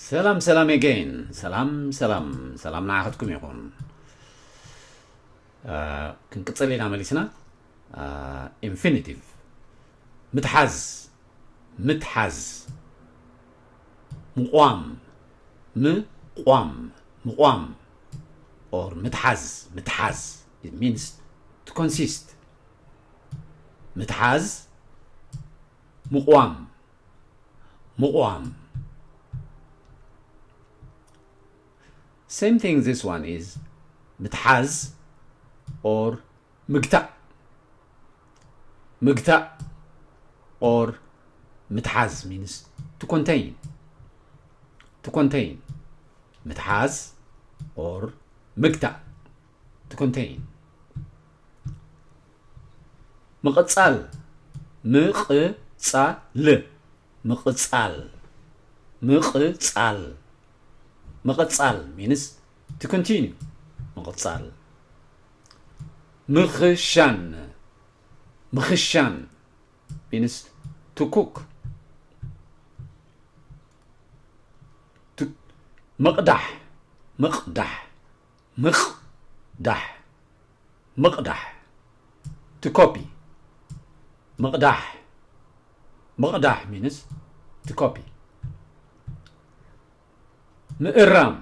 ሰላም ሰላም again ሰላም ሰላም ሰላም ንዓኸትኩም ይኹን። ክንቅፅል ኢና መሊስና። ኢንፊኒቲቭ ምትሓዝ ምትሓዝ ምቋም ምቋም ምቋም or ምትሓዝ ምትሓዝ means to consist ምትሓዝ ምቋም ምቋም same thing this one is ምትሓዝ or ምግታእ ምግታእ or ምትሓዝ means to contain to contain ምትሓዝ or ምግታእ to contain ምቕጻል ምቕጻል ምቕጻል ምቕጻል ምቕጻል means to continue ምቕጻል ምኽሻን ምኽሻን means to cook ምቕዳሕ ምቕዳሕ ምቕዳሕ ምቕዳሕ to copy ምቕዳሕ ምቕዳሕ means to copy ምእራም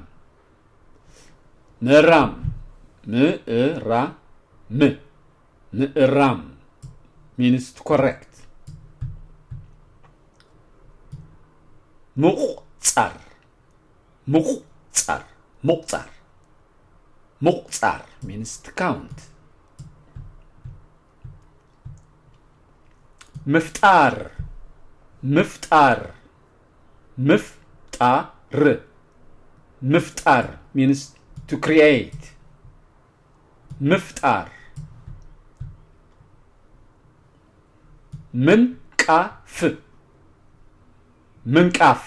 ምእራም ምእራም ምእራም means to correct ምቑጻር ምቑጻር ምቑጻር ምቑጻር means to count ምፍጣር ምፍጣር ምፍጣር ምፍጣር means to create ምፍጣር ምንቃፍ ምንቃፍ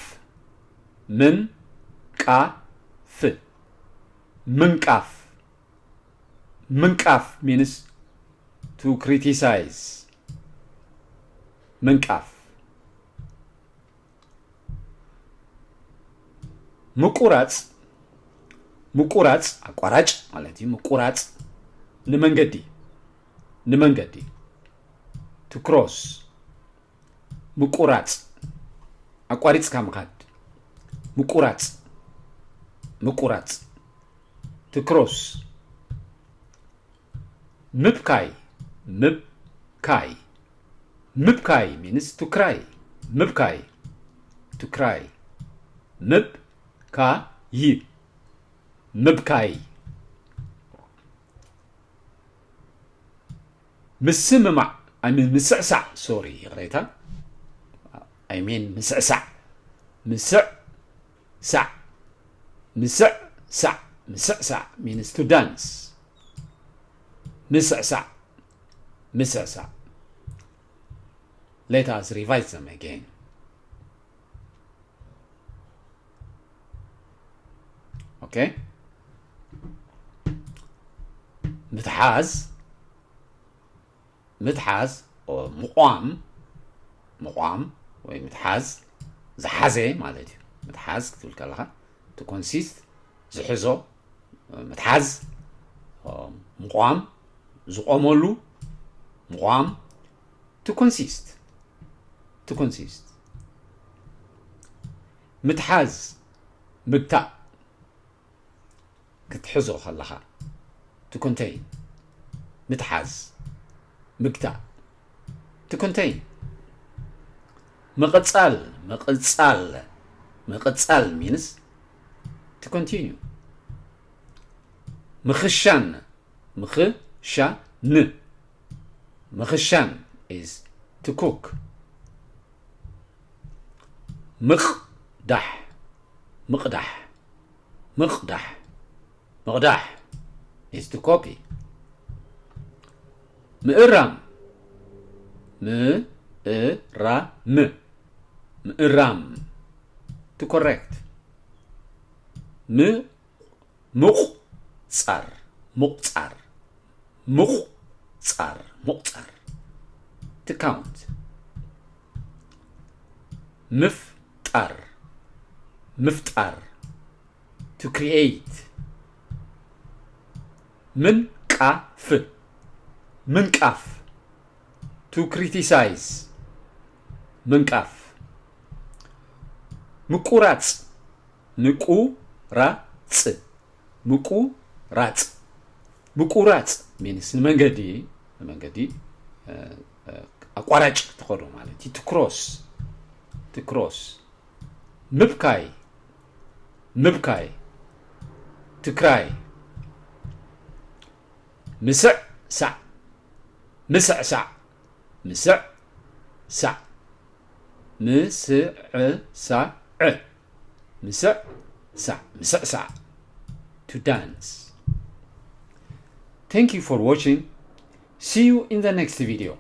ምንቃፍ ምንቃፍ ምንቃፍ means to criticize ምንቃፍ ምቁራጽ ምቁራጽ ኣቋራጭ ማለት እዩ ምቁራጽ ንመንገዲ ንመንገዲ to cross ምቁራጽ ኣቋሪጽካ ምኻድ ምቁራጽ ምቁራጽ to cross ምብካይ ምብካይ ምብካይ means to cry ምብካይ to cry ምብካይ ምብካይ ምስምማዕ I mean ምስዕሳዕ sorry ይቕሬታ I mean ምስዕሳዕ ምስዕ ሳዕ ምስዕ ሳዕ ምስዕ ሳዕ means to dance ምስዕ ሳዕ ምስዕ ሳዕ let us revise them again okay ምትሓዝ ምትሓዝ ምቋም ምቋም ወይ ምትሓዝ ዝሓዘ ማለት እዩ ምትሓዝ ክትብል ከለካ to consist ዝሕዞ ምትሓዝ ምቋም ዝቆመሉ ምቋም to consist to consist ምትሓዝ ምግታእ ክትሕዞ ከለኻ to contain ምትሓዝ ምግታእ to contain ምቕጻል ምቕጻል ምቕጻል means to continue ምኽሻን ምኽሻን ምኽሻን is to cook ምቕዳሕ ምቕዳሕ ምቕዳሕ ምቕዳሕ is to copy ምእራም ምእራም ምእራም to correct ም ሙቕ ጻር ሙቕጻር ሙቕ ጻር ሙቕ ጻር to count ምፍጣር ምፍጣር፣ to create። ምንቃፍ፣ ምንቃፍ፣ to criticize፣ ምንቃፍ። ምቁራጽ፣ ምቁራጽ፣ ምቁራጽ፣ ምቁራጽ means ንመንገዲ፣ ንመንገዲ ኣቋራጭ ትኸዶ ማለት እዩ። ትክሮስ፣ ትክሮስ። ምብካይ፣ ምብካይ፣ ትክራይ። ምስዕ ሳዕ፣ ምስዕ ሳዕ፣ ምስዕ ሳዕ፣ ምስዕ ሳዕ፣ ምስዕ ሳዕ፣ ምስዕ ሳዕ። To dance. Thank you for watching. See you in the next video.